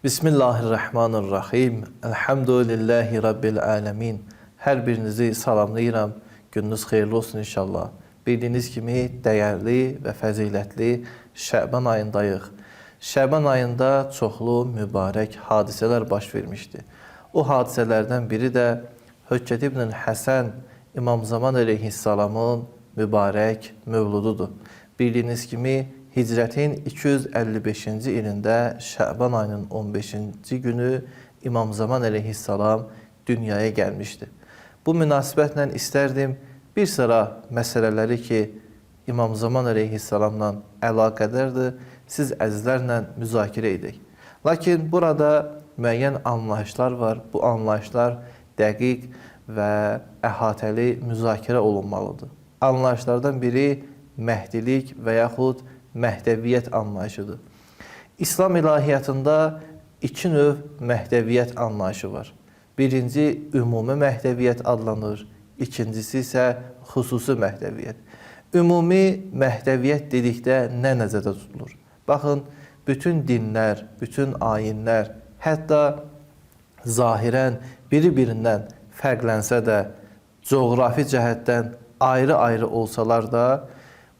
Bismillahirrahmanirrahim. Elhamdülillahi Rabbil alemin. Hər birinizi salamlayıram. Gününüz xeyirli olsun inşallah. Bildiyiniz kimi dəyərli və fəzilətli Şəban ayındayıq. Şəban ayında çoxlu mübarək hadisələr baş vermişdi. O hadisələrdən biri də Hüccət İbn Həsən İmam Zaman əleyhissalamın mübarək mövlududur. Bildiyiniz kimi hicrətin 255-ci ilində Şəban ayının 15-ci günü İmam Zaman əleyhissalam dünyaya gəlmişdi. Bu münasibətlə istərdim bir sıra məsələləri ki, İmam Zaman əleyhissalamla əlaqədardır, siz əzizlərlə müzakirə edək. Lakin burada müəyyən anlayışlar var. Bu anlayışlar dəqiq və əhatəli müzakirə olunmalıdır. Anlayışlardan biri məhdilik və yaxud məhdəviyyət anlayışıdır. İslam ilahiyyatında iki növ məhdəviyyət anlayışı var. Birinci ümumi məhdəviyyət adlanır, ikincisi isə xüsusi məhdəviyyət. Ümumi məhdəviyyət dedikdə nə nəzərdə tutulur? Baxın, bütün dinlər, bütün ayinlər, hətta zahirən biri-birindən fərqlənsə də, coğrafi cəhətdən ayrı-ayrı olsalar da,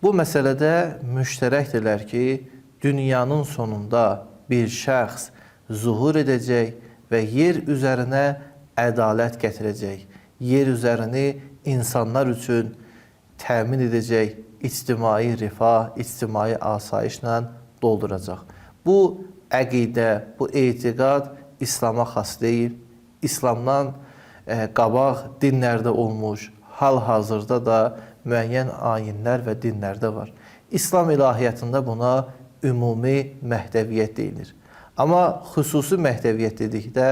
bu məsələdə müştərəkdirlər ki, dünyanın sonunda bir şəxs zuhur edəcək və yer üzərinə ədalət gətirəcək. Yer üzərini insanlar üçün təmin edəcək, ictimai rifah, ictimai asayişlə dolduracaq. Bu əqidə, bu etiqad İslama xas deyil. İslamdan qabaq dinlərdə olmuş, hal-hazırda da müəyyən ayinlər və dinlərdə var. İslam ilahiyyatında buna ümumi məhdəviyyət deyilir. Amma xüsusi məhdəviyyət dedikdə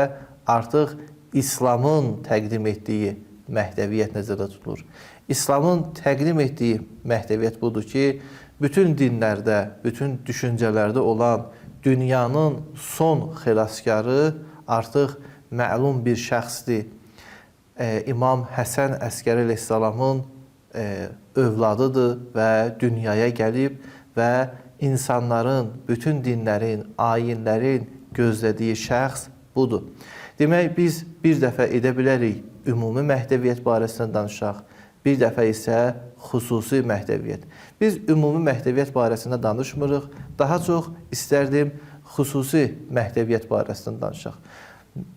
artıq İslamın təqdim etdiyi məhdəviyyət nəzərdə tutulur. İslamın təqdim etdiyi məhdəviyyət budur ki, bütün dinlərdə, bütün düşüncələrdə olan dünyanın son xilaskarı artıq məlum bir şəxsdir. İmam Həsən Əskəri əleyhissalamın övladıdır və dünyaya gəlib və insanların, bütün dinlərin, ayinlərin gözlədiyi şəxs budur. Demək, biz bir dəfə edə bilərik ümumi məhdəviyyət barəsində danışaq, bir dəfə isə xüsusi məhdəviyyət. Biz ümumi məhdəviyyət barəsində danışmırıq, daha çox istərdim xüsusi məhdəviyyət barəsində danışaq.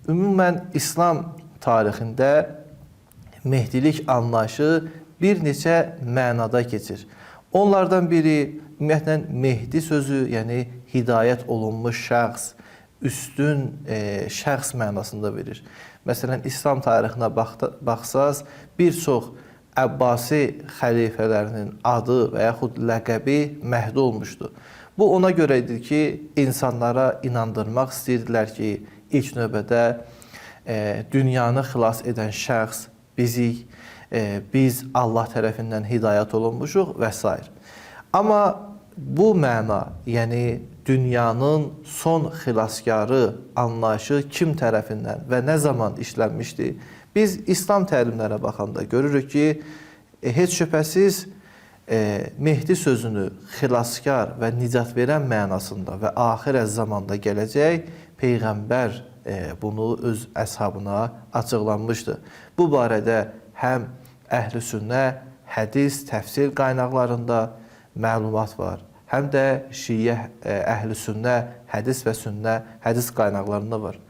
Ümumən İslam tarixində mehdilik anlayışı bir neçə mənada keçir. Onlardan biri ümumiyyətlə Mehdi sözü, yəni hidayət olunmuş şəxs, üstün şəxs mənasında verir. Məsələn, İslam tarixinə baxsaz, bir çox Əbbasi xəlifələrinin adı və yaxud ləqəbi Məhdi olmuşdu. Bu ona görə idi ki, insanlara inandırmaq istəyirdilər ki, ilk növbədə dünyanı xilas edən şəxs bizik, biz Allah tərəfindən hidayət olunmuşuq və s. Amma bu məna, yəni dünyanın son xilaskarı anlayışı kim tərəfindən və nə zaman işlənmişdi? Biz İslam təlimlərə baxanda görürük ki, heç şübhəsiz Mehdi sözünü xilaskar və nicat verən mənasında və axirət zamanda gələcək Peyğəmbər bunu öz əshabına açıqlanmışdı. Bu barədə həm əhl-i sünnə, hədis, təfsir qaynaqlarında məlumat var, həm də şiə əhl-i sünnə, hədis və sünnə, hədis qaynaqlarında var.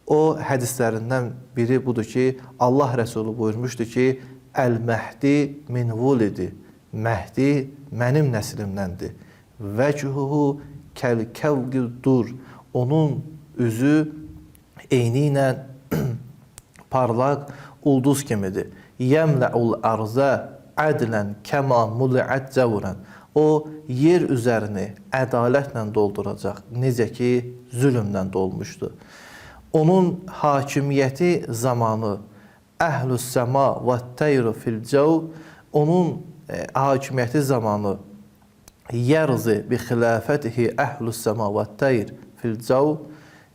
O hədislərindən biri budur ki, Allah Rəsulu buyurmuşdu ki, Əl-Məhdi min vulidi. Məhdi mənim nəslimdəndir. Vəchuhu kəl-kəvgil-dur. Onun üzü eyni ilə parlaq ulduz kimidir. Yəmləul arzə ədlən kəma muliət cəvrən. O yer üzərini ədalətlə dolduracaq, necə ki zülmlə dolmuşdu. Onun hakimiyyəti zamanı əhlüs səma və teyru fil cəv, onun hakimiyyəti zamanı yərzi bi xilafətihi əhlüs səma və teyr fil cəv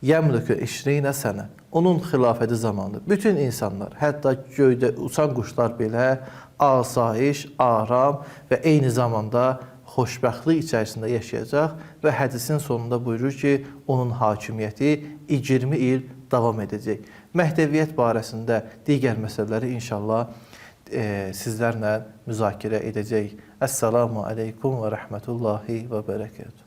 yəmlükü 20 sənə. Onun xilafəti zamanı bütün insanlar, hətta göydə uçan quşlar belə asayiş, aram və eyni zamanda xoşbəxtlik içərisində yaşayacaq və hədisin sonunda buyurur ki, onun hakimiyyəti 20 il davam edəcək. Məhdəviyyət barəsində digər məsələləri inşallah sizlərlə müzakirə edəcəyik. Əssalamu aleykum və rəhmətullahi və bərəkətuhu.